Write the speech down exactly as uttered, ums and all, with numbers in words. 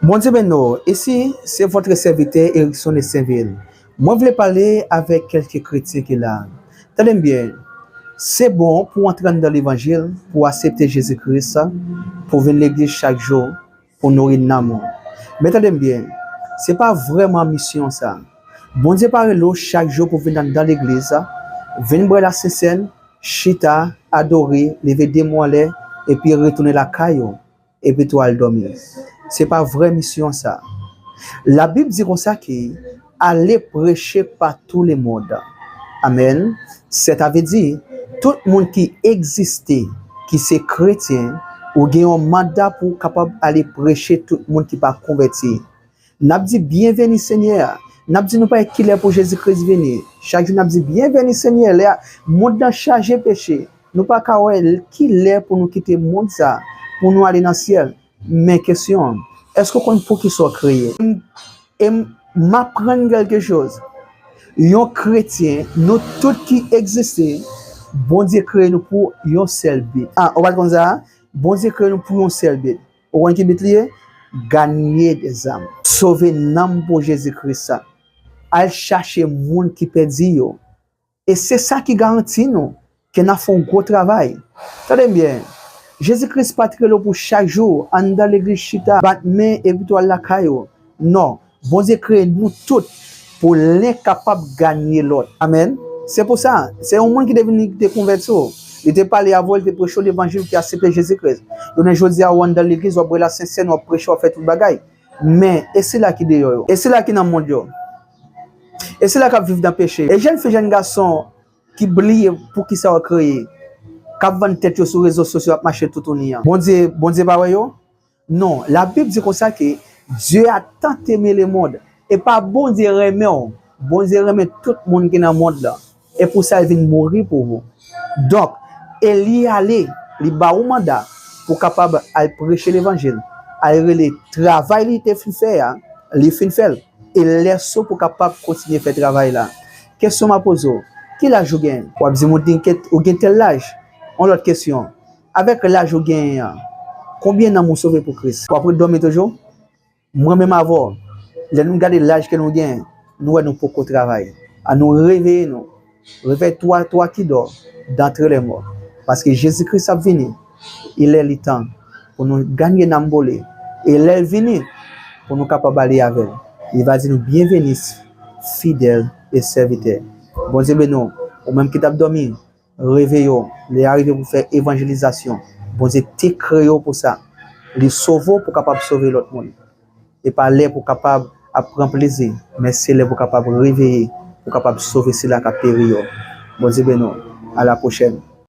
Bondye beni w. Isi se votre serviteur Erickson de Sainville. Mwen vle pale avèk kèlke kretyen ki la. Tande m byen. Se bon pou w antre anndan levanjil, pou w aksepte Jezi Kris, pou w vin legliz chak jou, pou w nouri nanm ou. Men tande m byen, se pa vrèman misyon sa. Bondye pa rele w chak jou pou w vin anndan legliz, vin bwè lasentsèn, chita, adore, leve de men w anlè, epi retounen lakay ou, epi tou al dòmi. Se pa vrè misyon sa. Labib di konsa ke, allez prêcher par tout le monde. Amèn. Sètadi, tout moun ki egziste, ki se kretyen, ou gen yon manda pou w kapab ale preche tout moun ki pa konvèti. N ap di, byenveni Senyè a. N ap di, nou pa wè kilè pou Jezi Kris vini. Chak jou n ap di, byenveni Senyè. Lè a, mond lan chaje peche. Nou pa ka wè kilè pou nou kite mond sa, pou nou ale nan syèl. Men kesyon an, èske w konn poukisa w kreye? E m, e m, m aprann kèlke choz. Yon kretyen, nou tout ki egziste, Bondye kreye nou pou yon sèl bi. Ah, ou pa t konn sa? Bondye kreye nou pou yon sèl bi. Ou konn ki bi li ye? Gagner des âmes. Sove nanm pou Jezi Kris sa. Al chache moun ki pèdi yo. E se sa ki garanti nou ke n a fè yon gwo travay. Tande m byen. Jezi Kris pa t rele w pou chak jou anndan legliz chita, bat men epi tou al lakay ou. Non. Bondye kreye nou tout pou len kapab ganye lòt. Amèn. Se pou sa, se yon moun ki te vini, ki te konvèti w. Li te pale avè w, li te preche w levanjil, ou te aksepte Jezi Kris. Jounen jodi a, ou anndan legliz, w ap bwè lasentsèn, w ap preche, w ap fè tout bagay. Men, e sila ki deyò yo? E sila ki nan mond yo? E sila k ap viv nan peche? E jèn fi, jèn gason ki bliye poukisa yo kreye, k ap vann tèt yo sou rezo sosyo, ap mache toutouni an? Bondye, Bondye pa wè yo? Non, Labib di konsa ke Dieu a tant aimé le monde. E pa Bondye renmen w. Bondye renmen tout moun ki nan mond lan. E pou sa, l vin mouri pou ou. Donk, e li ale, li ba ou manda pou kapab al preche levanjil, al rele travay li te fin fè a, li fin fè l. E lèse w pou kapab kontinye fè travay la. Kesyon m ap poze w, ki laj ou genyen? W ap di m ou gen, ou gen tèl laj. Yon lòt kesyon, avèk laj ou genyen an, konbyen nanm ou sove pou Kris? W ap ret dòmi toujou? Mwen menm avè w, lè nou gade laj ke nou genyen, nou wè nou poko travay. Ann nou reveye nou. Réveille-toi, toi qui dors, d'entre les morts. Paske Jezi Kris ap vini. Il est le temps pou nou ganye nanm pou li. E lè l vini, pou nou kapab ale avè l. Li va di nou, bienvenue, fidèle et serviteur. Bondye beni w. Ou menm ki t ap dòmi, reveye w. Lè a rive pou fè evanjelizasyon. Bondye te kreye w pou sa. Li sove w pou kapab sove lòt moun. E pa lè pou kapab ap pran plezi, men se lè pou kapab reveye, pou kapab sove sila k ap peri yo. Bondye beni w. A la pwochèn.